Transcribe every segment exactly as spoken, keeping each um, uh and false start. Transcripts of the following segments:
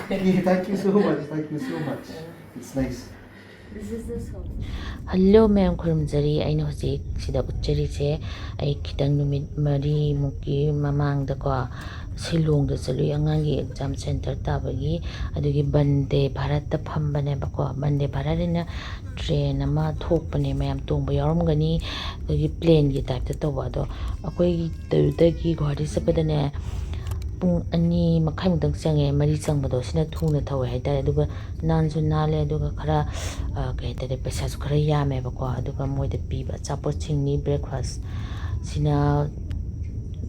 Thank you so much. Thank you so much. It's nice. Hello ꯃꯌꯥꯝ, ꯈꯨꯔꯨꯝꯖꯔꯤ꯫ ꯑꯩꯅ ꯍꯧꯖꯤꯛ ꯁꯤꯗ ꯎꯠꯆꯔꯤꯁꯦ ꯑꯩ ꯈꯤꯇꯪ ꯅꯨꯃꯤꯠ ꯃꯔꯤꯃꯨꯛꯀꯤ ꯃꯃꯥꯡꯗꯀꯣ ꯁꯤꯂꯣꯡꯗ ꯆꯠꯂꯨꯏ, ꯑꯉꯥꯡꯒꯤ ꯑꯦꯛꯖꯥꯝ ꯁꯦꯟꯇꯔ ꯇꯥꯕꯒꯤ꯫ ꯑꯗꯨꯒꯤ ꯕꯟꯗꯦ ꯚꯥꯔꯠꯇ ꯐꯝꯕꯅꯦꯕꯀꯣ꯫ ꯕꯟꯗꯦ ꯚꯥꯔꯠ ꯍꯥꯏꯅ ꯇ꯭ꯔꯦꯟ ꯑꯃ ꯊꯣꯛꯄꯅꯦ, ꯃꯌꯥꯝ ꯇꯣꯡꯕ ꯌꯥꯎꯔꯝꯒꯅꯤ꯫ ꯑꯩꯈꯣꯏꯒꯤ ꯄ꯭ꯂꯦꯟꯒꯤ ꯇꯥꯏꯞꯇ ꯇꯧꯕ꯫ ꯑꯗꯣ ꯑꯩꯈꯣꯏꯒꯤ ꯇꯨꯔꯗꯒꯤ ꯒꯨꯍꯥꯇꯤ ꯆꯠꯄꯗꯅꯦ ꯄꯨꯡ ꯑꯅꯤ ꯃꯈꯥꯏꯃꯨꯛꯇꯪ ꯆꯪꯉꯦ꯫ ꯃꯔꯤ ꯆꯪꯕꯗꯣ ꯁꯤꯅ ꯊꯨꯅ ꯊꯧꯋꯦ ꯍꯥꯏꯇꯥꯔꯦ꯫ ꯑꯗꯨꯒ ꯅꯥꯟꯁꯨ ꯅꯥꯜꯂꯦ꯫ ꯑꯗꯨꯒ ꯈꯔ ꯀꯩ ꯍꯥꯏꯇꯥꯔꯦ, ꯄꯩꯁꯥꯁꯨ ꯈꯔ ꯌꯥꯝꯃꯦꯕꯀꯣ꯫ ꯑꯗꯨꯒ ꯃꯣꯏꯗ ꯄꯤꯕ ꯑꯆꯥꯄꯣꯠꯁꯤꯡꯅꯤ, ꯕ꯭ꯔꯦꯛꯐꯥꯁ ꯁꯤꯅ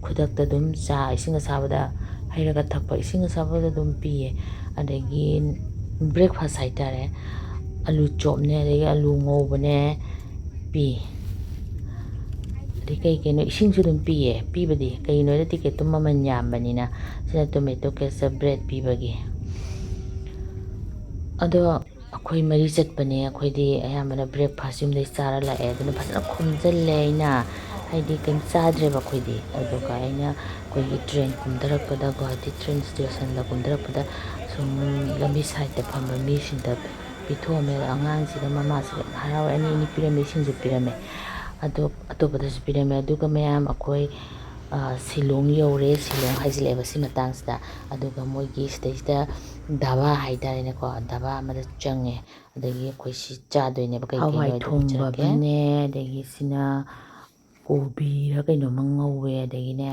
ꯈꯨꯗꯛꯇ ꯑꯗꯨꯝ ꯆꯥ ꯏꯁꯤꯡ ꯑꯁꯥꯕꯗ ꯍꯩꯔꯒ ꯊꯛꯄ, ꯏꯁꯤꯡ ꯑꯁꯥꯕꯗ ꯑꯗꯨꯝ ꯄꯤꯌꯦ꯫ ꯑꯗꯒꯤ ꯕ꯭ꯔꯦꯛꯐꯥꯁ ꯍꯥꯏꯇꯥꯔꯦ, ꯑꯂꯨ ꯆꯣꯞꯅꯦ, ꯑꯗꯒꯤ ꯑꯂꯨ ꯉꯧꯕꯅꯦ ꯄꯤ꯫ ꯑꯗꯩ ꯀꯩ ꯀꯩꯅꯣ, ꯏꯁꯤꯡꯁꯨ ꯑꯗꯨꯝ ꯄꯤꯌꯦ꯫ ꯄꯤꯕꯗꯤ ꯀꯩꯒꯤꯅꯣꯗ ꯇꯤꯀꯦꯠꯇꯨ ꯃꯃꯜ ꯌꯥꯝꯕꯅꯤꯅ꯫ ꯁꯤꯅ ꯇꯣꯃꯦꯇꯣ ꯀꯦꯆꯞ ꯕ꯭ꯔꯦꯗ ꯄꯤꯕꯒꯤ꯫ ꯑꯗꯣ ꯑꯩꯈꯣꯏ ꯃꯔꯤ ꯆꯠꯄꯅꯦ꯫ ꯑꯩꯈꯣꯏꯗꯤ ꯑꯌꯥꯝꯕꯅ ꯕ꯭ꯔꯦꯛꯐꯥꯁ ꯌꯨꯝꯗꯩ ꯆꯥꯔ ꯂꯥꯛꯑꯦ꯫ ꯑꯗꯨꯅ ꯐꯖꯅ ꯈꯣꯝꯖꯤꯜꯂꯦ ꯑꯩꯅ, ꯍꯥꯏꯗꯤ ꯀꯩꯝ ꯆꯥꯗ꯭ꯔꯦꯕ ꯑꯩꯈꯣꯏꯗꯤ꯫ ꯑꯗꯨꯒ ꯑꯩꯅ ꯑꯩꯈꯣꯏꯒꯤ ꯇ꯭ꯔꯦꯟ ꯀꯨꯝꯊꯔꯛꯄꯗ, ꯒꯨꯍꯥꯇꯤ ꯇ꯭ꯔꯦꯟ ꯁ꯭ꯇꯦꯁꯟꯗ ꯀꯨꯝꯊꯔꯛꯄꯗ ꯁꯨꯝ ꯂꯝꯕꯤ ꯁꯥꯏꯠꯇ ꯐꯝꯕ ꯃꯤꯁꯤꯡꯗ ꯄꯤꯊꯣꯛꯑꯝꯃꯦ꯫ ꯑꯗꯣ ꯑꯉꯥꯡꯁꯤꯒ ꯃꯃꯥꯁꯤꯒ ꯌꯥꯝ ꯍꯔꯥꯎꯋꯦ꯫ ꯑꯅꯤ ꯑꯅꯤ ꯄꯤꯔꯝꯃꯦ, ꯏꯁꯤꯡꯁꯨ ꯄꯤꯔꯝꯃꯦ꯫ ꯑꯗꯣ ꯑꯇꯣꯞꯄꯗꯁꯨ ꯄꯤꯔꯝꯃꯦ꯫ ꯑꯗꯨꯒ ꯃꯌꯥꯝ ꯑꯩꯈꯣꯏ ꯁꯤꯂꯣꯡ ꯌꯧꯔꯦ꯫ ꯁꯤꯂꯣꯡ ꯍꯥꯏꯖꯤꯜꯂꯛꯑꯦꯕ ꯁꯤ ꯃꯇꯥꯡꯁꯤꯗ꯫ ꯑꯗꯨꯒ ꯃꯣꯏꯒꯤ ꯁꯤꯗꯩꯁꯤꯗ ꯙꯥꯕꯥ ꯍꯥꯏꯇꯥꯔꯦꯅꯦꯀꯣ, ꯙꯥꯕꯥ ꯑꯃꯗ ꯆꯪꯉꯦ꯫ ꯑꯗꯒꯤ ꯑꯩꯈꯣꯏ ꯁꯤ ꯆꯥꯗꯣꯏꯅꯦꯕ꯫ ꯀꯩ ꯀꯩꯅꯣ ꯍꯋꯥꯏ ꯑꯗꯨ ꯊꯣꯡꯕ ꯎꯠꯆꯔꯛꯀꯦ꯫ ꯑꯃꯅꯦ, ꯑꯗꯒꯤ ꯁꯤꯅ ꯀꯣꯕꯤꯔ ꯀꯩꯅꯣꯝꯃ ꯉꯧꯋꯦ, ꯑꯗꯒꯤꯅꯦ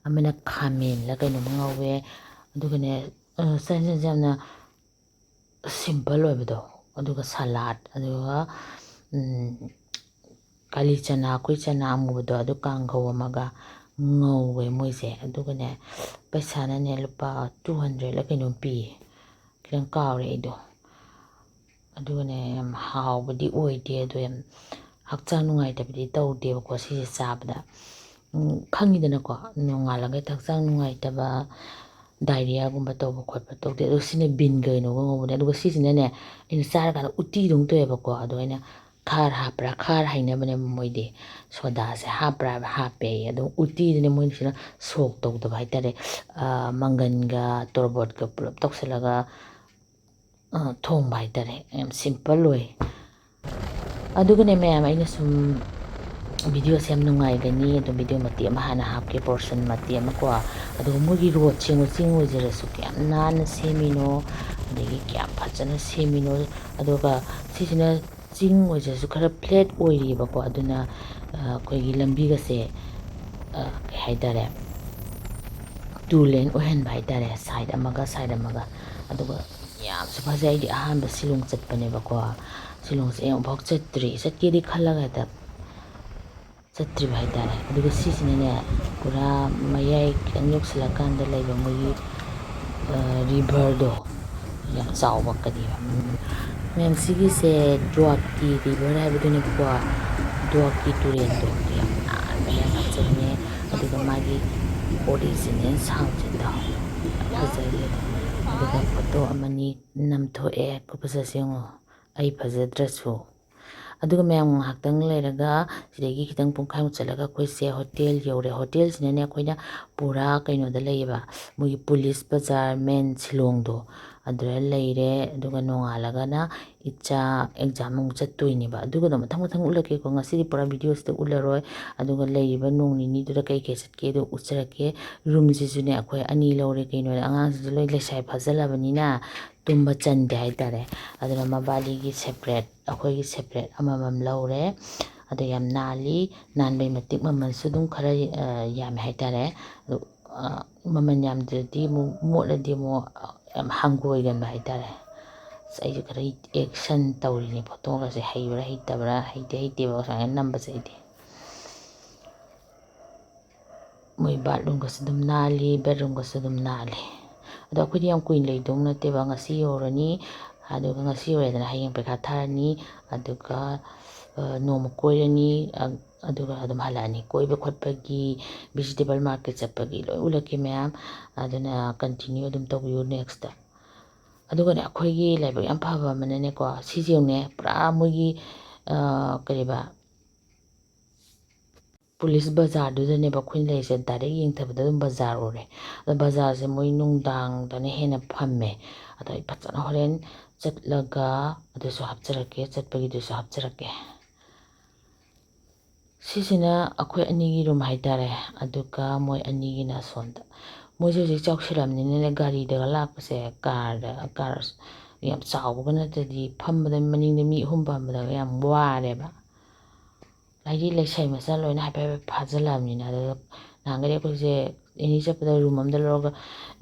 ꯑꯃꯅ ꯈꯥꯃꯦꯟꯂ ꯀꯩꯅꯣꯝꯃ ꯉꯧꯋꯦ꯫ ꯑꯗꯨꯒꯅꯦ ꯆꯥꯛ ꯌꯦꯟꯁꯥꯡꯁꯦ ꯌꯥꯝꯅ ꯁꯤꯝꯄꯜ ꯑꯣꯏꯕꯗꯣ, ꯑꯗꯨꯒ ꯁꯂꯥꯠ, ꯑꯗꯨꯒ ꯀꯥꯂꯤ ꯆꯅꯥ, ꯑꯩꯈꯣꯏ ꯆꯅꯥ ꯑꯃꯨꯕꯗꯣ, ꯑꯗꯨ ꯀꯥꯡꯒꯧ ꯑꯃꯒ ꯉꯧꯋꯦ ꯃꯣꯏꯁꯦ꯫ ꯑꯗꯨꯒꯅꯦ ꯄꯩꯁꯥꯅꯅꯦ ꯂꯨꯄꯥ ꯇꯨ ꯍꯟꯗ꯭ꯔꯦꯗꯂ ꯀꯩꯅꯣꯝ ꯄꯤꯌꯦ꯫ ꯈꯤꯇꯪ ꯀꯥꯎꯔꯦ ꯑꯩꯗꯣ꯫ ꯑꯗꯨꯒꯅꯦ ꯌꯥꯝ ꯍꯥꯎꯕꯗꯤ ꯑꯣꯏꯗꯦ꯫ ꯑꯗꯣ ꯌꯥꯝ ꯍꯛꯆꯥꯡ ꯅꯨꯡꯉꯥꯏꯇꯕꯗꯤ ꯇꯧꯗꯦꯕꯀꯣ ꯁꯤꯁꯦ ꯆꯥꯕꯗ꯫ ꯈꯪꯉꯤꯗꯅꯀꯣ, ꯅꯣꯡꯉꯥꯜꯂꯒ ꯍꯛꯆꯥꯡ ꯅꯨꯡꯉꯥꯏꯇꯕ, ꯗꯥꯏꯔꯤꯌꯥꯒꯨꯝꯕ ꯇꯧꯕ ꯈꯣꯠꯄ ꯇꯧꯗꯦ꯫ ꯑꯗꯣ ꯁꯤꯅ ꯕꯤꯟꯒ ꯀꯩꯅꯣꯒ ꯉꯧꯕꯅꯦ꯫ ꯑꯗꯨꯒ ꯁꯤꯁꯤꯅꯅꯦ ꯑꯩꯅ ꯆꯥꯔꯀꯥꯟꯗ ꯎꯇꯤꯗꯧꯅ ꯇꯧꯋꯦꯕꯀꯣ꯫ ꯑꯗꯣ ꯑꯩꯅ ꯈꯥꯔ ꯍꯥꯞꯄ꯭ꯔꯥ, ꯈꯥꯔ ꯍꯥꯏꯅꯕꯅꯦꯕ ꯃꯣꯏꯗꯤ꯫ ꯁꯣꯗꯥꯁꯦ ꯍꯥꯞꯄ꯭ꯔꯥ ꯍꯥꯏꯕ ꯍꯥꯞꯄꯦ ꯑꯩ꯫ ꯑꯗꯨꯝ ꯎꯇꯤꯗꯨꯅꯦ ꯃꯣꯏꯅ ꯁꯤꯅ ꯁꯣꯛ ꯇꯧꯗꯕ ꯍꯥꯏꯇꯥꯔꯦ꯫ ꯃꯪꯒꯟꯒ ꯇꯣꯔꯕꯣꯠꯀ ꯄꯨꯂꯞ ꯇꯧꯁꯤꯜꯂꯒ ꯊꯣꯡꯕ ꯍꯥꯏꯇꯥꯔꯦ꯫ ꯌꯥꯝ ꯁꯤꯝꯄꯜ ꯑꯣꯏ꯫ ꯑꯗꯨꯒꯅꯦ ꯃꯌꯥꯝ, ꯑꯩꯅ ꯁꯨꯝ ꯚꯤꯗꯤꯑꯣꯁꯦ ꯌꯥꯝ ꯅꯨꯡꯉꯥꯏꯒꯅꯤ, ꯑꯗꯨꯝ ꯚꯤꯗꯤꯑꯣ ꯃꯇꯦꯛ ꯑꯃ ꯍꯥꯟꯅ ꯍꯥꯞꯀꯦ, ꯄꯣꯔꯁꯟ ꯃꯇꯦꯛ ꯑꯃꯀꯣ꯫ ꯑꯗꯨꯒ ꯃꯣꯏꯒꯤ ꯔꯣꯗꯁꯦ ꯌꯦꯡꯉꯨ, ꯆꯤꯡ ꯑꯣꯏꯖꯔꯁꯨ ꯀꯌꯥꯝ ꯅꯥꯟꯅ ꯁꯦꯝꯃꯤꯅꯣ, ꯑꯗꯒꯤ ꯀꯌꯥꯝ ꯐꯖꯅ ꯁꯦꯝꯃꯤꯅꯣ꯫ ꯑꯗꯨꯒ ꯁꯤꯁꯤꯅ ꯆꯤꯡ ꯑꯣꯏꯖꯔꯁꯨ ꯈꯔ ꯐ꯭ꯂꯦꯠ ꯑꯣꯏꯔꯤꯕꯀꯣ, ꯑꯗꯨꯅ ꯑꯩꯈꯣꯏꯒꯤ ꯂꯝꯕꯤꯒꯁꯦ ꯀꯩ ꯍꯥꯏꯇꯥꯔꯦ, ꯇꯨ ꯂꯦꯟ ꯑꯣꯏꯍꯟꯕ ꯍꯥꯏꯇꯥꯔꯦ, ꯁꯥꯏꯠ ꯑꯃꯒ ꯁꯥꯏꯠ ꯑꯃꯒ꯫ ꯑꯗꯨꯒ ꯌꯥꯝꯁꯨ ꯐꯖꯩ꯫ ꯑꯩꯗꯤ ꯑꯍꯥꯟꯕ ꯁꯤꯂꯣꯡ ꯆꯠꯄꯅꯦꯕꯀꯣ, ꯁꯤꯂꯣꯡꯁꯦ ꯑꯩ ꯑꯃꯨꯛꯐꯥꯎ ꯆꯠꯇ꯭ꯔꯤ, ꯆꯠꯀꯦꯗꯤ ꯈꯜꯂꯒ ꯍꯦꯛꯇ ꯆꯠꯇ꯭ꯔꯤꯕ ꯍꯥꯏꯇꯥꯔꯦ꯫ ꯑꯗꯨꯒ ꯁꯤꯁꯤꯅꯅꯦ, ꯄꯨꯔꯥ ꯃꯌꯥꯏ ꯈꯤꯇꯪ ꯌꯧꯁꯤꯜꯂꯀꯥꯟꯗ ꯂꯩꯕ ꯃꯣꯏꯒꯤ ꯔꯤꯚꯔꯗꯣ, ꯌꯥꯝ ꯆꯥꯎꯕ ꯀꯔꯤꯕ, ꯃꯌꯥꯝ ꯁꯤꯒꯤꯁꯦ ꯗ꯭ꯋꯥꯀꯤ ꯔꯤꯚꯔ ꯍꯥꯏꯕꯗꯨꯅꯦꯕꯀꯣ꯫ ꯗ꯭ꯋꯥꯀꯤ ꯇꯨꯔꯦꯜꯗꯣ ꯌꯥꯝ ꯅꯥꯟꯕꯅꯦ, ꯌꯥꯝ ꯐꯖꯕꯅꯦ꯫ ꯑꯗꯨꯒ ꯃꯥꯒꯤ ꯑꯣꯔꯤꯖꯤꯅꯦꯜ ꯁꯥꯎꯟꯁꯤꯗ ꯌꯥꯝ ꯐꯖꯩꯌꯦ꯫ ꯑꯗꯨꯒ ꯐꯣꯇꯣ ꯑꯃꯅꯤ ꯅꯝꯊꯣꯛꯑꯦ꯫ ꯈꯨꯐꯖꯁꯦ ꯌꯦꯡꯉꯣ, ꯑꯩ ꯐꯖꯗ꯭ꯔꯁꯨ꯫ ꯑꯗꯨꯒ ꯃꯌꯥꯝ ꯉꯥꯏꯍꯥꯛꯇꯪ ꯂꯩꯔꯒ, ꯁꯤꯗꯒꯤ ꯈꯤꯇꯪ ꯄꯨꯡꯈꯥꯏꯃꯨꯛ ꯆꯠꯂꯒ ꯑꯩꯈꯣꯏꯁꯦ ꯍꯣꯇꯦꯜ ꯌꯧꯔꯦ꯫ ꯍꯣꯇꯦꯜꯁꯤꯅꯅꯦ, ꯑꯩꯈꯣꯏꯅ ꯄꯨꯔꯥ ꯀꯩꯅꯣꯗ ꯂꯩꯌꯦꯕ, ꯃꯣꯏꯒꯤ ꯄꯨꯂꯤꯁ ꯕꯖꯥꯔ, ꯃꯦꯟ ꯁꯤꯂꯣꯡꯗꯣ, ꯑꯗꯨꯗ ꯂꯩꯔꯦ꯫ ꯑꯗꯨꯒ ꯅꯣꯡꯉꯥꯜꯂꯒꯅ ꯏꯆꯥ ꯑꯦꯛꯖꯥꯝ ꯑꯃꯨꯛ ꯆꯠꯇꯣꯏꯅꯦꯕ꯫ ꯑꯗꯨꯒꯗꯣ ꯃꯊꯪ ꯃꯊꯪ ꯎꯠꯂꯛꯀꯦꯀꯣ꯫ ꯉꯁꯤꯗꯤ ꯄꯨꯔꯥ ꯚꯤꯗꯤꯑꯣꯁꯤꯗ ꯎꯠꯂꯔꯣꯏ꯫ ꯑꯗꯨꯒ ꯂꯩꯔꯤꯕ ꯅꯣꯡ ꯅꯤꯅꯤꯗꯨꯗ ꯀꯩ ꯀꯩ ꯆꯠꯀꯦꯗꯣ ꯎꯠꯆꯔꯛꯀꯦ꯫ ꯔꯨꯝꯁꯤꯁꯨꯅꯦ, ꯑꯩꯈꯣꯏ ꯑꯅꯤ ꯂꯧꯔꯦ꯫ ꯀꯩꯅꯣꯗ, ꯑꯉꯥꯡꯁꯤꯡꯁꯦ ꯂꯣꯏ ꯂꯩꯁꯥꯕꯤ ꯐꯥꯖꯤꯜꯂꯕꯅꯤꯅ ꯇꯨꯝꯕ ꯆꯟꯗꯦ ꯍꯥꯏꯇꯥꯔꯦ꯫ ꯑꯗꯨꯅ ꯃꯕꯥꯅꯤꯒꯤ ꯁꯦꯄꯔꯦꯠ, ꯑꯩꯈꯣꯏꯒꯤ ꯁꯦꯄꯔꯦꯠ ꯑꯃꯃꯝ ꯂꯧꯔꯦ꯫ ꯑꯗꯣ ꯌꯥꯝ ꯅꯥꯜꯂꯤ꯫ ꯅꯥꯟꯕꯩ ꯃꯇꯤꯛ ꯃꯃꯜꯁꯨ ꯑꯗꯨꯝ ꯈꯔ, ꯑ, ꯌꯥꯝꯃꯦ ꯍꯥꯏꯇꯥꯔꯦ꯫ ꯑꯗꯣ, ꯑ, ꯃꯃꯜ ꯌꯥꯝꯗ꯭ꯔꯗꯤ ꯑꯃꯨꯛ, ꯃꯣꯠꯂꯗꯤ ꯑꯃꯨꯛ, ꯑ, ꯌꯥꯝ ꯍꯪꯒꯣꯏꯒꯟꯕ ꯍꯥꯏꯇꯥꯔꯦ꯫ ꯑꯁ, ꯑꯩꯁꯨ ꯈꯔ ꯑꯦꯛꯁꯟ ꯇꯧꯔꯤꯅꯦ꯫ ꯐꯣꯇꯣꯒꯁꯦ ꯍꯩꯕ꯭ꯔꯥ ꯍꯩꯇꯕ꯭ꯔꯥ, ꯍꯩꯇꯦ ꯍꯩꯇꯦꯕ ꯁꯨꯃꯥꯏꯅ ꯅꯝꯕꯁꯦ ꯑꯩꯗꯤ꯫ ꯃꯣꯏ ꯕꯥꯠꯔꯨꯝꯒꯁꯨ ꯑꯗꯨꯝ ꯅꯥꯜꯂꯤ, ꯕꯦꯠꯔꯨꯝꯒꯁꯨ ꯑꯗꯨꯝ ꯅꯥꯜꯂꯤ꯫ ꯑꯗꯣ ꯑꯩꯈꯣꯏꯗꯤ ꯌꯥꯝ ꯀꯨꯏꯅ ꯂꯩꯗꯧ ꯅꯠꯇꯦꯕ꯫ ꯉꯁꯤ ꯌꯧꯔꯅꯤ, ꯑꯗꯨꯒ ꯉꯁꯤ ꯌꯧꯔꯦꯗꯅ, ꯍꯌꯦꯡ ꯄꯩꯈꯥ ꯊꯥꯔꯅꯤ, ꯑꯗꯨꯒ, ꯑ, ꯅꯣꯡꯃ ꯀꯣꯏꯔꯅꯤ, ꯑ, ꯑꯗꯨꯒ ꯑꯗꯨꯝ ꯍꯜꯂꯛꯑꯅꯤ꯫ ꯀꯣꯏꯕ ꯈꯣꯠꯄꯒꯤ, vegetable market ꯆꯠꯄꯒꯤ ꯂꯣꯏ ꯎꯠꯂꯛꯀꯦ ꯃꯌꯥꯝ꯫ ꯑꯗꯨꯅ continue ꯑꯗꯨꯝ ꯇꯧꯕꯤꯌꯨ next꯫ ꯑꯗꯨꯒꯅꯦ, ꯑꯩꯈꯣꯏꯒꯤ ꯂꯥꯏꯕꯛ ꯌꯥꯝ ꯐꯕ ꯑꯃꯅꯅꯦꯀꯣ, ꯁꯤꯁꯦ ꯌꯦꯡꯉꯨꯅꯦ, ꯄꯨꯔꯥ ꯃꯣꯏꯒꯤ ꯀꯔꯤꯕ, ꯄꯨꯂꯤꯁ ꯕꯖꯥꯔꯗꯨꯗꯅꯦꯕ ꯑꯩꯈꯣꯏꯅ ꯂꯩꯔꯤꯁꯦ꯫ ꯗꯥꯏꯔꯦꯛ ꯌꯦꯡꯊꯕꯗ ꯑꯗꯨꯝ ꯕꯖꯥꯔ ꯎꯔꯦ꯫ ꯑꯗꯣ ꯕꯖꯥꯔꯁꯦ ꯃꯣꯏ ꯅꯨꯡꯗꯥꯡꯗꯅ ꯍꯦꯟꯅ ꯐꯝꯃꯦ꯫ ꯑꯗꯣ ꯑꯩ ꯐꯖꯅ ꯍꯣꯔꯦꯟ ꯆꯠꯂꯒ ꯑꯗꯨꯁꯨ ꯍꯥꯞꯆꯔꯛꯀꯦ, ꯆꯠꯄꯒꯤꯗꯨꯁꯨ ꯍꯥꯞꯆꯔꯛꯀꯦ꯫ ꯁꯤꯁꯤꯅ ꯑꯩꯈꯣꯏ ꯑꯅꯤꯒꯤ ꯔꯨꯝ ꯍꯥꯏꯇꯥꯔꯦ꯫ ꯑꯗꯨꯒ ꯃꯣꯏ ꯑꯅꯤꯒꯤꯅ ꯑꯁꯣꯝꯗ꯫ ꯃꯣꯏꯁꯦ ꯍꯧꯖꯤꯛ ꯆꯥꯎꯁꯤꯜꯂꯝꯅꯤꯅꯅꯦ, ꯒꯥꯔꯤꯗꯒ ꯂꯥꯛꯄꯁꯦ, ꯀꯥꯔꯗ, ꯀꯥꯔ ꯌꯥꯝ ꯆꯥꯎꯕꯒ ꯅꯠꯇ꯭ꯔꯗꯤ ꯐꯝꯕꯗ, ꯃꯅꯤꯡꯗ ꯃꯤ ꯑꯍꯨꯝ ꯐꯝꯕꯗꯒ ꯌꯥꯝ ꯋꯥꯔꯦꯕ꯫ ꯍꯥꯏꯗꯤ ꯂꯩꯁꯥꯕꯤ ꯃꯆꯥ ꯂꯣꯏꯅ ꯍꯥꯏꯐꯦꯠ ꯍꯥꯏꯐꯦꯠ ꯐꯥꯖꯤꯜꯂꯛꯑꯕꯅꯤꯅ꯫ ꯑꯗꯨꯗ ꯅꯍꯥꯟꯒꯩꯗꯤ ꯑꯩꯈꯣꯏꯁꯦ ꯑꯦꯅꯤ ꯆꯠꯄꯗ ꯔꯨꯝ ꯑꯃꯗ ꯂꯧꯔꯒ,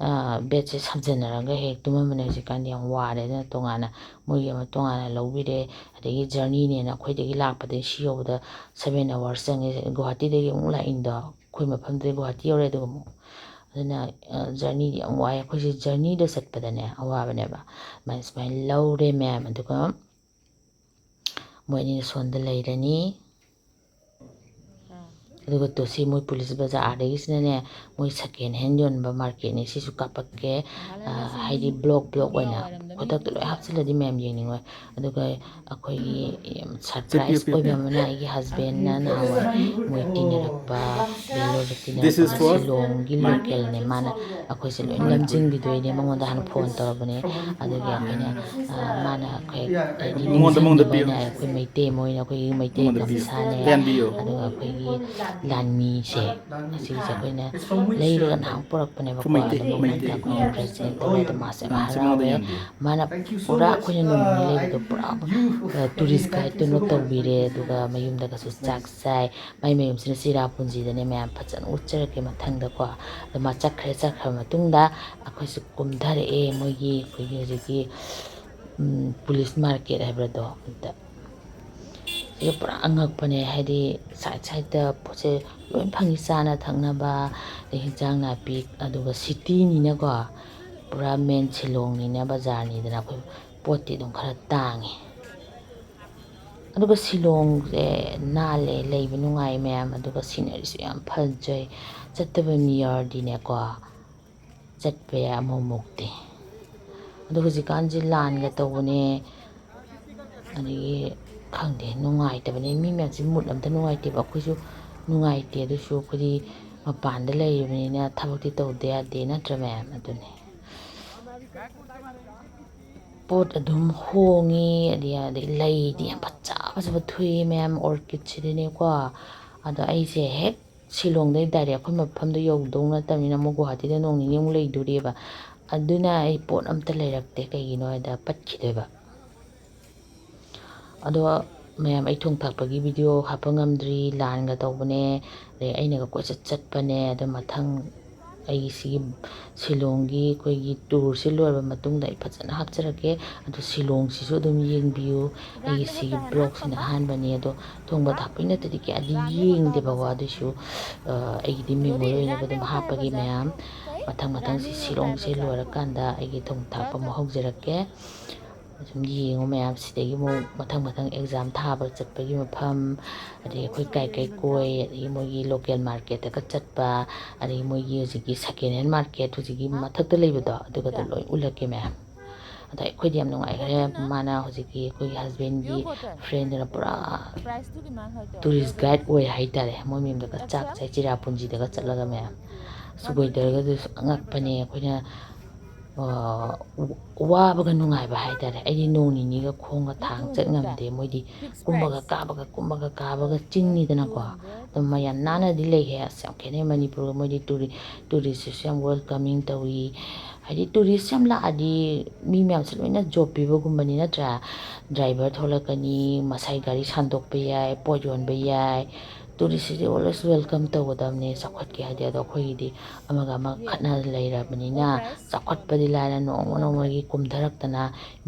ꯕꯦꯗꯁꯦ ꯁꯝꯖꯟꯅꯔꯒ ꯍꯦꯛ ꯇꯨꯝꯃꯝꯕꯅꯦ꯫ ꯍꯧꯖꯤꯛꯀꯥꯟꯗꯤ ꯌꯥꯝ ꯋꯥꯔꯦ, ꯑꯗꯨꯅ ꯇꯣꯉꯥꯟꯅ ꯃꯣꯏꯒꯤ ꯑꯃ ꯇꯣꯉꯥꯟꯅ ꯂꯧꯕꯤꯔꯦ꯫ ꯑꯗꯒꯤ ꯖꯔꯅꯤꯅꯦꯅ ꯑꯩꯈꯣꯏꯗꯒꯤ ꯂꯥꯛꯄꯗꯒꯤ ꯁꯤ ꯌꯧꯕꯗ seven hours ꯆꯪꯉꯦ꯫ ꯒꯨꯋꯥꯍꯥꯇꯤꯗꯒꯤ ꯑꯃꯨꯛ ꯂꯥꯛꯏꯅꯤꯗꯣ, ꯑꯩꯈꯣꯏ ꯃꯐꯝꯗꯒꯤ ꯒꯨꯋꯥꯍꯥꯇꯤ ꯌꯧꯔꯦ꯫ ꯑꯗꯨꯒ ꯑꯃꯨꯛ ꯑꯗꯨꯅ ꯖꯔꯅꯤꯗꯤ ꯌꯥꯝ ꯋꯥꯏ꯫ ꯑꯩꯈꯣꯏꯁꯦ ꯖꯔꯅꯤꯗ ꯆꯠꯄꯗꯅꯦ ꯑꯋꯥꯕꯅꯦꯕ꯫ ꯑꯗꯨꯃꯥꯏꯅ, ꯁꯨꯃꯥꯏꯅ ꯂꯧꯔꯦ ꯃꯌꯥꯝ꯫ ꯑꯗꯨꯒ ꯃꯣꯏ ꯑꯅꯤꯅ ꯁꯣꯝꯗ ꯂꯩꯔꯅꯤ꯫ ꯑꯗꯨꯒ ꯇꯣ, ꯁꯤ ꯃꯣꯏ ꯄꯨꯂꯤꯁ ꯕꯖꯥꯔꯗꯒꯤꯁꯤꯅꯅꯦ, ꯃꯣꯏ second hand ꯌꯣꯟꯕ ꯃꯥꯔꯀꯦꯠꯅꯦ꯫ ꯁꯤꯁꯨ ꯀꯥꯞꯄꯛꯀꯦ꯫ ꯍꯥꯏꯗꯤ ꯕ꯭ꯂꯣꯛ ꯕ꯭ꯂꯣꯛ ꯑꯣꯏꯅ ꯈꯨꯗꯛꯇ ꯂꯣꯏ ꯍꯥꯞꯆꯤꯜꯂꯗꯤ ꯃꯌꯥꯝ ꯌꯦꯡꯅꯤꯡꯉꯣꯏ꯫ ꯑꯗꯨꯒ ꯑꯩꯈꯣꯏꯒꯤ ꯌꯥꯝ ꯁꯔꯄ꯭ꯔꯥꯏꯁ ꯑꯣꯏꯕ ꯑꯃꯅ, ꯑꯩꯒꯤ ꯍꯁꯕꯦꯟꯅ ꯅꯍꯥꯟꯋꯥꯏ ꯃꯣꯏ ꯇꯤꯟꯅꯔꯛꯄ, ꯕꯦꯡꯒ꯭ꯂꯣꯔꯗ ꯇꯤꯟꯅꯔꯛꯄ, ꯁꯤꯂꯣꯡꯒꯤ ꯂꯣꯀꯦꯜꯅꯦ꯫ ꯃꯥꯅ ꯑꯩꯈꯣꯏꯁꯦ ꯂꯣꯏ ꯂꯝꯖꯤꯡꯕꯤꯗꯣꯏꯅꯦ꯫ ꯃꯉꯣꯟꯗ ꯍꯥꯟꯅ ꯐꯣꯟ ꯇꯧꯔꯕꯅꯦ꯫ ꯑꯗꯨꯒꯤ ꯑꯩꯈꯣꯏꯅ, ꯃꯥꯅ ꯑꯩꯈꯣꯏ ꯍꯥꯏꯗꯤ ꯅꯤꯡꯁꯤꯡꯅꯕ ꯑꯣꯏꯅ ꯑꯩꯈꯣꯏ ꯃꯩꯇꯩ ꯑꯃ ꯑꯣꯏꯅ ꯑꯩꯈꯣꯏꯒꯤ ꯃꯩꯇꯩ ꯒꯝꯁꯥꯅꯦ, ꯑꯗꯨꯒ ꯑꯩꯈꯣꯏꯒꯤ ꯂꯥꯟꯃꯤꯁꯦ, ꯑꯁꯤꯒꯤꯁꯦ ꯑꯩꯈꯣꯏꯅ ꯂꯩꯔꯒ ꯅꯍꯥꯟ ꯄꯨꯔꯛꯄꯅꯦꯕꯀꯣ꯫ ꯑꯗꯣ ꯃꯉꯣꯟꯗ ꯑꯩꯈꯣꯏꯅ ꯄ꯭ꯔꯖꯦꯟ ꯇꯧꯋꯦ꯫ ꯑꯗꯣ ꯃꯥꯁꯦ ꯌꯥꯝ ꯍꯔꯥꯎꯋꯦ꯫ ꯃꯥꯅ ꯄꯨꯔꯥ ꯑꯩꯈꯣꯏꯅ ꯅꯣꯡꯃ ꯂꯩꯕꯗꯣ ꯄꯨꯔꯥ ꯇꯨꯔꯤꯁ ꯒꯥꯏꯗꯇꯨꯅ ꯇꯧꯕꯤꯔꯦ꯫ ꯑꯗꯨꯒ ꯃꯌꯨꯝꯗꯒꯁꯨ ꯆꯥꯛ ꯆꯥꯏ꯫ ꯃꯥꯏ ꯃꯌꯨꯝꯁꯤꯅ ꯆꯤꯔꯥꯄꯨꯟꯖꯤꯗꯅꯦ ꯃꯌꯥꯝ, ꯐꯖꯅ ꯎꯠꯆꯔꯛꯀꯦ ꯃꯊꯪꯗꯀꯣ꯫ ꯑꯗꯣ ꯃꯥ ꯆꯠꯈ꯭ꯔꯦ꯫ ꯆꯠꯈ꯭ꯔꯕ ꯃꯇꯨꯡꯗ ꯑꯩꯈꯣꯏꯁꯨ ꯀꯨꯝꯊꯔꯛꯑꯦ ꯃꯣꯏꯒꯤ, ꯑꯩꯈꯣꯏꯒꯤ ꯍꯧꯖꯤꯛꯀꯤ ꯄꯨꯂꯤꯁ ꯃꯥꯔꯀꯦꯠ ꯍꯥꯏꯕ꯭ꯔꯥꯗꯣ ꯑꯗꯨꯗ꯫ ꯁꯤꯁꯨ ꯄꯨꯔꯥ ꯑꯉꯛꯄꯅꯦ꯫ ꯍꯥꯏꯗꯤ ꯁꯥꯏꯠ ꯁꯥꯏꯠꯇ ꯄꯣꯠꯁꯦ ꯂꯣꯏ ꯐꯪꯉꯤ, ꯆꯥꯅ ꯊꯛꯅꯕ, ꯑꯗꯩ ꯍꯤꯟꯖꯥꯡ ꯅꯥꯄꯤ꯫ ꯑꯗꯨꯒ ꯁꯤꯇꯤꯅꯤꯅꯀꯣ, ꯄꯨꯔꯥ ꯃꯦꯟ ꯁꯤꯂꯣꯡꯅꯤꯅ, ꯕꯖꯥꯔꯅꯤꯗꯅ, ꯑꯩꯈꯣꯏ ꯄꯣꯠꯇꯤ ꯑꯗꯨꯝ ꯈꯔ ꯇꯥꯡꯉꯤ꯫ ꯑꯗꯨꯒ ꯁꯤꯂꯣꯡꯁꯦ ꯅꯥꯜꯂꯦ, ꯂꯩꯕ ꯅꯨꯡꯉꯥꯏ ꯃꯌꯥꯝ꯫ ꯑꯗꯨꯒ ꯁꯤꯅꯔꯤꯁꯨ ꯌꯥꯝ ꯐꯖꯩ꯫ ꯆꯠꯇꯕ ꯃꯤ ꯌꯥꯎꯔꯗꯤꯅꯦꯀꯣ, ꯆꯠꯄ ꯌꯥꯏ ꯑꯃꯨꯛꯃꯨꯛꯇꯤ꯫ ꯑꯗꯣ ꯍꯧꯖꯤꯛꯀꯥꯟꯁꯦ ꯂꯥꯟꯒ ꯇꯧꯕꯅꯦ꯫ ꯑꯗꯒꯤ ꯈꯪꯗꯦ, ꯅꯨꯡꯉꯥꯏꯇꯕꯅꯤ꯫ ꯃꯤ ꯃꯌꯥꯝꯁꯤ ꯃꯨꯠ ꯑꯝꯇ ꯅꯨꯡꯉꯥꯏꯇꯦꯕ꯫ ꯑꯩꯈꯣꯏꯁꯨ ꯅꯨꯡꯉꯥꯏꯇꯦ, ꯑꯗꯨꯁꯨ ꯑꯩꯈꯣꯏꯗꯤ ꯃꯄꯥꯟꯗ ꯂꯩꯔꯤꯕꯅꯤꯅ ꯊꯕꯛꯇꯤ ꯇꯧꯗ ꯌꯥꯗꯦ, ꯅꯠꯇ꯭ꯔ ꯃꯌꯥꯝ? ꯑꯗꯨꯅꯤ꯫ ꯄꯣꯠ ꯑꯗꯨꯝ ꯍꯣꯡꯉꯤ, ꯑꯗꯩ, ꯑꯗꯩ ꯂꯩꯗꯤ ꯌꯥꯝ ꯐꯖ ꯐꯖꯕ ꯊꯣꯛꯑꯦ ꯃꯌꯥꯝ, ꯑꯣꯔꯀꯤꯠꯁꯤꯗꯤꯅꯦꯀꯣ꯫ ꯑꯗꯣ ꯑꯩꯁꯦ ꯍꯦꯛ ꯁꯤꯂꯣꯡꯗꯩ ꯗꯥꯏꯔꯦꯛ ꯑꯩꯈꯣꯏ ꯃꯐꯝꯗꯣ ꯌꯧꯗꯧ ꯅꯠꯇꯕꯅꯤꯅ, ꯑꯃꯨꯛ ꯒꯨꯋꯥꯍꯥꯇꯤꯗ ꯅꯣꯡ ꯅꯤꯅꯤꯃꯨꯛ ꯂꯩꯗꯣꯔꯤꯕ꯫ ꯑꯗꯨꯅ ꯑꯩ ꯄꯣꯠ ꯑꯝꯇ ꯂꯩꯔꯛꯇꯦ꯫ ꯀꯩꯒꯤꯅꯣ ꯍꯥꯏꯗ, ꯄꯠꯈꯤꯗꯣꯏꯕ꯫ ꯑꯗꯣ ꯃꯌꯥꯝ, ꯑꯩ ꯊꯣꯡ ꯊꯥꯛꯄꯒꯤ ꯚꯤꯗꯤꯑꯣ ꯍꯥꯞꯄ ꯉꯝꯗ꯭ꯔꯤ, ꯂꯥꯟꯒ ꯇꯧꯕꯅꯦ, ꯑꯗꯩ ꯑꯩꯅꯒ ꯀꯣꯏꯆꯠ ꯆꯠꯄꯅꯦ꯫ ꯑꯗꯣ ꯃꯊꯪ ꯑꯩꯒꯤ ꯁꯤꯒꯤ ꯁꯤꯂꯣꯡꯒꯤ ꯑꯩꯈꯣꯏꯒꯤ ꯇꯨꯔꯁꯦ ꯂꯣꯏꯔꯕ ꯃꯇꯨꯡꯗ ꯑꯩ ꯐꯖꯅ ꯍꯥꯞꯆꯔꯛꯀꯦ꯫ ꯑꯗꯣ ꯁꯤꯂꯣꯡꯁꯤꯁꯨ ꯑꯗꯨꯝ ꯌꯦꯡꯕꯤꯌꯨ꯫ ꯑꯩꯒꯤ ꯁꯤꯒꯤ ꯕ꯭ꯂꯣꯛꯁꯤꯅ ꯑꯍꯥꯟꯕꯅꯤ꯫ ꯑꯗꯣ ꯊꯣꯡꯕ ꯊꯥꯛꯄꯒꯤ ꯅꯠꯇꯗꯤ ꯀꯌꯥꯗꯤ ꯌꯦꯡꯗꯦꯕꯀꯣ, ꯑꯗꯨꯏꯁꯨ, ꯑ, ꯑꯩꯒꯤꯗꯤ ꯃꯦꯃꯣꯔꯤ ꯑꯣꯏꯅꯕ ꯑꯗꯨꯝ ꯍꯥꯞꯄꯒꯦ ꯃꯌꯥꯝ꯫ ꯃꯊꯪ ꯃꯊꯪ ꯁꯤ ꯁꯤꯂꯣꯡꯁꯦ ꯂꯣꯏꯔꯀꯥꯟꯗ ꯑꯩꯒꯤ ꯊꯣꯡ ꯊꯥꯛꯄ ꯑꯃꯨꯛ ꯍꯧꯖꯔꯛꯀꯦ꯫ ꯑꯗꯨꯝ ꯌꯦꯡꯉꯨ ꯃꯌꯥꯝ, ꯁꯤꯗꯒꯤ ꯑꯃꯨꯛ ꯃꯊꯪ ꯃꯊꯪ ꯑꯦꯛꯖꯥꯝ ꯊꯥꯕ ꯆꯠꯄꯒꯤ ꯃꯐꯝ, ꯑꯗꯒꯤ ꯑꯩꯈꯣꯏ ꯀꯥꯏ ꯀꯩ ꯀꯣꯏ, ꯑꯗꯒꯤ ꯃꯣꯏꯒꯤ ꯂꯣꯀꯦꯜ ꯃꯥꯔꯀꯦꯠꯇꯒ ꯆꯠꯄ, ꯑꯗꯒꯤ ꯃꯣꯏꯒꯤ ꯍꯧꯖꯤꯛꯀꯤ ꯁꯦꯀꯦꯟ ꯍꯦꯟ ꯃꯥꯔꯀꯦꯠ ꯍꯧꯖꯤꯛꯀꯤ ꯃꯊꯛꯇ ꯂꯩꯕꯗꯣ, ꯑꯗꯨꯒꯗꯣ ꯂꯣꯏ ꯎꯠꯂꯛꯀꯦ ꯃꯌꯥꯝ꯫ ꯑꯗꯣ ꯑꯩꯈꯣꯏꯗꯤ ꯌꯥꯝ ꯅꯨꯡꯉꯥꯏꯈ꯭ꯔꯦ꯫ ꯃꯥꯅ ꯍꯧꯖꯤꯛꯀꯤ ꯑꯩꯈꯣꯏꯒꯤ ꯍꯁꯕꯦꯟꯒꯤ ꯐ꯭ꯔꯦꯟꯗꯨꯅ ꯄꯨꯔꯥ ꯇꯨꯔꯤꯁ ꯒꯥꯏꯗ ꯑꯣꯏ ꯍꯥꯏꯇꯥꯔꯦ꯫ ꯃꯣꯏ ꯃꯌꯨꯝꯗꯒ ꯆꯥꯛ ꯆꯥꯏ, ꯆꯤꯔꯥꯄꯨꯟꯖꯤꯗꯒ ꯆꯠꯂꯒ ꯃꯌꯥꯝ꯫ ꯑꯁ, ꯋꯦꯗꯔꯒꯗꯨꯁꯨ ꯑꯉꯛꯄꯅꯦ꯫ ꯑꯩꯈꯣꯏꯅ, ꯑ, ꯋꯥꯕꯒ ꯅꯨꯡꯉꯥꯏꯕ ꯍꯥꯏꯇꯥꯔꯦ꯫ ꯑꯩꯗꯤ ꯅꯣꯡ ꯅꯤꯅꯤꯒ ꯈꯣꯡꯒ ꯊꯥꯡ ꯆꯠ ꯉꯝꯗꯦ꯫ ꯃꯣꯏꯗꯤ ꯀꯨꯝꯕꯒ ꯀꯥꯕꯒ, ꯀꯨꯝꯕꯒ ꯀꯥꯕꯒ ꯆꯤꯡꯅꯤꯗꯅꯀꯣ꯫ ꯑꯗꯨꯝ ꯌꯥꯝ ꯅꯥꯟꯅꯗꯤ ꯂꯩꯍꯦ꯫ ꯑꯁ, ꯌꯥꯝ ꯈꯦꯠꯅꯩ ꯃꯅꯤꯄꯨꯔꯒ꯫ ꯃꯣꯏꯗꯤ ꯇꯨꯔꯤ-, ꯇꯨꯔꯤꯁꯁꯤꯁꯨ ꯌꯥꯝ ꯋꯦꯜꯀꯃꯤꯡ ꯇꯧꯏ꯫ ꯍꯥꯏꯗꯤ ꯇꯨꯔꯤꯁ ꯌꯥꯝ ꯂꯥꯛꯑꯗꯤ ꯃꯤ ꯃꯌꯥꯝꯁꯦ ꯂꯣꯏꯅ ꯖꯣꯕ ꯄꯤꯕꯒꯨꯝꯕꯅꯤ, ꯅꯠꯇ꯭ꯔꯥ? ꯗ꯭ꯔꯥꯏꯚꯔ ꯊꯣꯛꯂꯛꯀꯅꯤ, ꯃꯁꯥꯏ ꯒꯥꯔꯤ ꯁꯥꯟꯗꯣꯛꯄ ꯌꯥꯏ, ꯄꯣꯠ ꯌꯣꯟꯕ ꯌꯥꯏ꯫ ꯇꯨꯔꯤꯁꯁꯤꯗꯤ always welcome ꯇꯧꯒꯗꯕꯅꯦ, ꯆꯥꯎꯈꯠꯀꯦ ꯍꯥꯏꯗꯤ꯫ ꯑꯗꯣ ꯑꯩꯈꯣꯏꯒꯤꯗꯤ ꯑꯃꯒ ꯑꯃꯒ ꯈꯠꯅ ꯂꯩꯔꯕꯅꯤꯅ, ꯆꯥꯎꯈꯠꯄꯗꯤ ꯂꯥꯏꯔ ꯅꯣꯡꯃ ꯅꯣꯡꯃꯒꯤ ꯀꯨꯝꯊꯔꯛꯇꯅ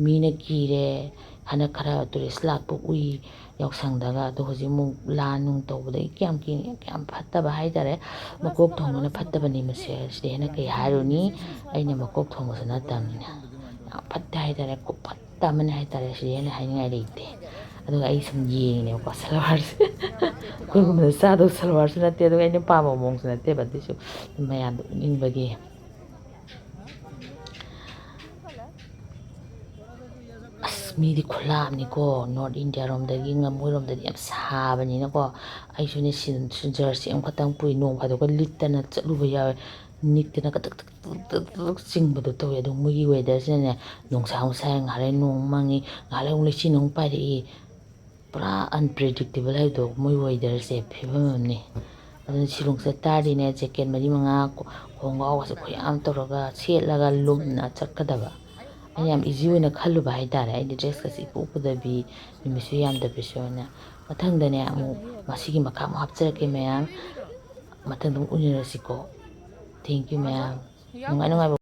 ꯃꯤꯅ ꯀꯤꯔꯦ꯫ ꯍꯟꯗꯛ ꯈꯔ ꯇꯨꯔꯤꯁ ꯂꯥꯛꯄ ꯎꯏ ꯌꯥꯎꯁꯪꯗꯒ꯫ ꯑꯗꯣ ꯍꯧꯖꯤꯛ ꯑꯃꯨꯛ ꯂꯥꯟ ꯅꯨꯡ ꯇꯧꯕꯗꯒꯤ ꯀꯌꯥꯝ ꯀꯤꯅꯤ, ꯀꯌꯥꯝ ꯐꯠꯇꯕ ꯍꯥꯏꯇꯥꯔꯦ꯫ ꯃꯀꯣꯛ ꯊꯣꯡꯕꯅ ꯐꯠꯇꯕꯅꯤ ꯃꯁꯦ꯫ ꯁꯤꯗꯩ ꯍꯦꯟꯅ ꯀꯩ ꯍꯥꯏꯔꯨꯅꯤ? ꯑꯩꯅ ꯃꯀꯣꯛ ꯊꯣꯡꯕꯁꯨ ꯅꯠꯇꯕꯅꯤꯅ꯫ ꯌꯥꯝ ꯐꯠꯇꯦ ꯍꯥꯏꯇꯥꯔꯦ, ꯈꯨꯐꯠꯇ ꯑꯃꯅꯤ ꯍꯥꯏꯇꯥꯔꯦ꯫ ꯁꯤꯗꯩ ꯍꯦꯟꯅ ꯍꯥꯏꯅꯤꯡꯉꯥꯏ ꯂꯩꯇꯦ꯫ ꯑꯗꯨꯒ ꯑꯩ ꯁꯨꯝ ꯌꯦꯡꯉꯤꯅꯦꯕꯀꯣ, ꯁꯜꯋꯥꯔꯁꯦ꯫ ꯑꯩꯈꯣꯏꯒꯨꯝꯕꯗ ꯆꯥꯗꯧ ꯁꯜꯋꯥꯔꯁꯨ ꯅꯠꯇꯦ, ꯑꯗꯨꯒ ꯑꯩꯅ ꯄꯥꯝꯕ ꯃꯑꯣꯡꯁꯨ ꯅꯠꯇꯦꯕ꯫ ꯑꯗꯨꯏꯁꯨ ꯃꯌꯥꯝꯗꯣ ꯎꯠꯅꯤꯡꯕꯒꯤ꯫ ꯑꯁ, ꯃꯤꯗꯤ ꯈꯨꯂꯥꯞꯅꯤꯀꯣ, North India ꯔꯣꯝꯗꯒꯤ ꯉ-, ꯃꯣꯏꯔꯣꯝꯗꯗꯤ ꯌꯥꯝ ꯁꯥꯕꯅꯤꯅꯀꯣ꯫ ꯑꯩꯁꯨꯅꯦ ꯁꯤ jersey ꯑꯃꯈꯛꯇꯪ ꯄꯨꯏ, ꯅꯣꯡ ꯐꯥꯗꯣꯛꯀ ꯂꯤꯠꯇꯅ ꯆꯠꯂꯨꯕ ꯌꯥꯎꯋꯦ꯫ ꯅꯤꯛꯇꯅ ꯀꯇꯛ ꯇꯛ ꯇꯛ ꯇꯛ ꯇꯛ ꯆꯤꯡꯕꯗꯣ ꯇꯧꯋꯦ꯫ ꯑꯗꯣ ꯃꯣꯏꯒꯤ weather ꯁꯤꯅꯅꯦ, ꯅꯨꯡꯁꯥ ꯑꯃꯨꯛ ꯁꯥꯏ, ꯉꯥꯏꯍꯥꯛ ꯂꯩ ꯅꯣꯡ ꯃꯪꯉꯤ, ꯉꯥꯏꯍꯥꯛ ꯂꯩ ꯑꯃꯨꯛ ꯂꯩꯆꯤꯟ ꯑꯃꯨꯛ ꯄꯥꯏꯔꯛꯏ꯫ ꯄꯨꯔꯥ unpredictable ꯍꯥꯏꯗꯣ ꯃꯣꯏ weather ꯁꯦ, ꯐꯤꯕꯝ ꯑꯃꯅꯤ꯫ ꯑꯗꯨꯅ ꯁꯤꯂꯣꯡ ꯆꯠ ꯇꯥꯔꯗꯤꯅꯦ, jacket ꯃꯔꯤ ꯃꯉꯥ, ꯈꯣꯡꯒ꯭ꯔꯥꯎꯒꯁꯦ ꯈꯨꯌꯥꯝ ꯇꯧꯔꯒ ꯁꯦꯠꯂꯒ ꯂꯨꯝꯅ ꯆꯠꯀꯗꯕ꯫ ꯑꯩꯅ ꯌꯥꯝ easy ꯑꯣꯏꯅ ꯈꯜꯂꯨꯕ ꯍꯥꯏꯇꯥꯔꯦ꯫ ꯑꯩꯗꯤ dress ꯀꯁꯦ ꯏꯄꯨ ꯄꯨꯗꯕꯤ, ꯅꯨꯃꯤꯠꯁꯨ ꯌꯥꯝꯗꯕꯤꯁꯨ ꯑꯣꯏꯅ꯫ ꯃꯊꯪꯗꯅꯦ ꯑꯃꯨꯛ ꯃꯁꯤꯒꯤ ꯃꯈꯥ ꯑꯃꯨꯛ ꯍꯥꯞꯆꯔꯛꯀꯦ ꯃꯌꯥꯝ꯫ ꯃꯊꯪꯗ ꯑꯃꯨꯛ ꯎꯅꯔꯁꯤꯀꯣ꯫ Thank you ꯃꯌꯥꯝ꯫ ꯅꯨꯡꯉꯥꯏ ꯅꯨꯡꯉꯥꯏꯕ